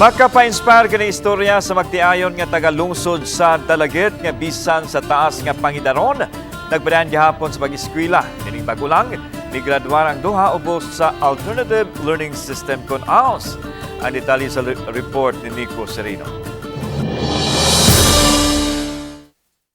Makapa-inspire kini istorya sa magtiayon nga taga-lungsod sa Dalaguete nga bisan sa taas nga pangidaron nagpadayon gihapon sa pag-eskwela. Nining bag-o lang migraduar ang duha ubos sa Alternative Learning System kon ALS. Ang detalye sa report ni Nico Sereno.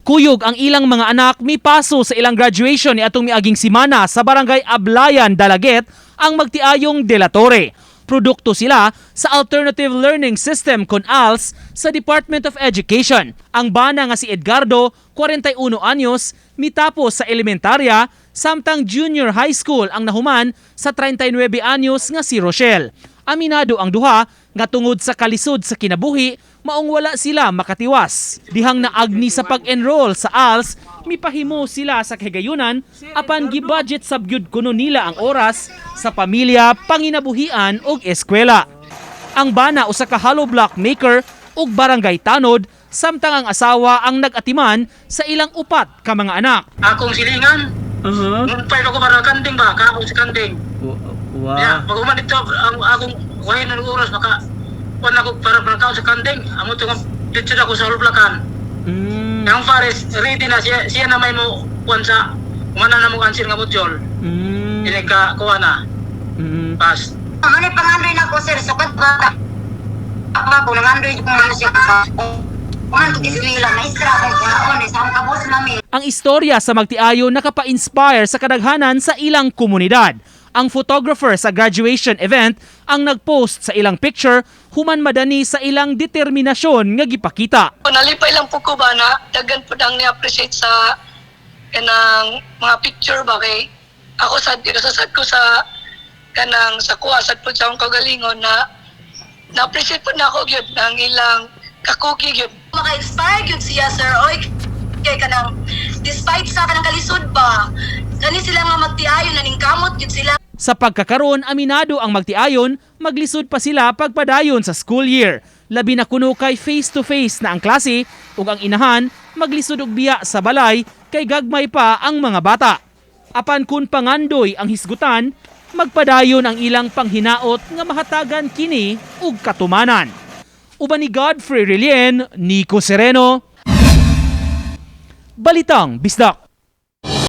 Kuyog ang ilang mga anak mipaso sa ilang graduation ni atong miaging simana sa Barangay Ablayan, Dalaguete, ang magtiayong De La Torre. Produkto sila sa Alternative Learning System kon ALS sa Department of Education. Ang bana nga si Edgardo, 41 anyos, mitapos sa elementarya, samtang junior high school ang nahuman sa 39 anyos nga si Rochelle. Aminado ang duha nga tungod sa kalisod sa kinabuhi, maong wala sila makatiwas. Dihang naagni sa pag-enroll sa ALS, mipahimo sila sa kahigayunan apan gi-budget sab gyud kuno nila ang oras sa pamilya, panginabuhian ug eskwela. Ang bana usa ka hollow block maker ug barangay tanod, samtang ang asawa ang nag-atiman sa ilang upat ka mga anak. Akong silingan. Uh-huh. Ako para kanding ba? Kako sa kanding. Wow. Ya, pag uman dito, ang akong wahin ng oras, maka kuan ako para para sa kanding. Amo to nga dito ako sa Hulblakan. Ang Fares, ready na siya, siya na may mo kuan sa umana na mo answer nga module. Ini ka kuan na. Pass. Ano yung pangandoy na ko, sir? Sukat bata. Ako, nangandoy kung ano siya ka. Kuman ko kiswila, maestra akong kunaon eh. Sa akong kabos mami. Ang istorya sa magtiayo nakapa-inspire sa kadaghanan sa ilang komunidad. Ang photographer sa graduation event ang nagpost sa ilang picture human madani sa ilang determinasyon nga gipakita. Nalipay lang po ko ba na daghan po ang ni-appreciate sa kanang mga picture ba kay ako sad sad ko sa kanang sa kuha sad po sa akong kaugalingon na na-appreciate po na ako gyud ang ilang kakugi gyud. Maka-inspire gyud siya, sir, oy, kay kanang despite sa kanang kalisod ba kani sila nga magtiayon, naningkamot gyud sila. Sa pagkakaroon, aminado ang magtiayon, maglisod pa sila pagpadayon sa school year. Labi na kuno kay face-to-face na ang klase ug ang inahan maglisod og biya sa balay kay gagmay pa ang mga bata. Apan kun pangandoy ang hisgutan, magpadayon ang ilang panghinaot nga mahatagan kini og katumanan. Uban ni Godfrey Relien, Nico Sereno, Balitang Bisdak.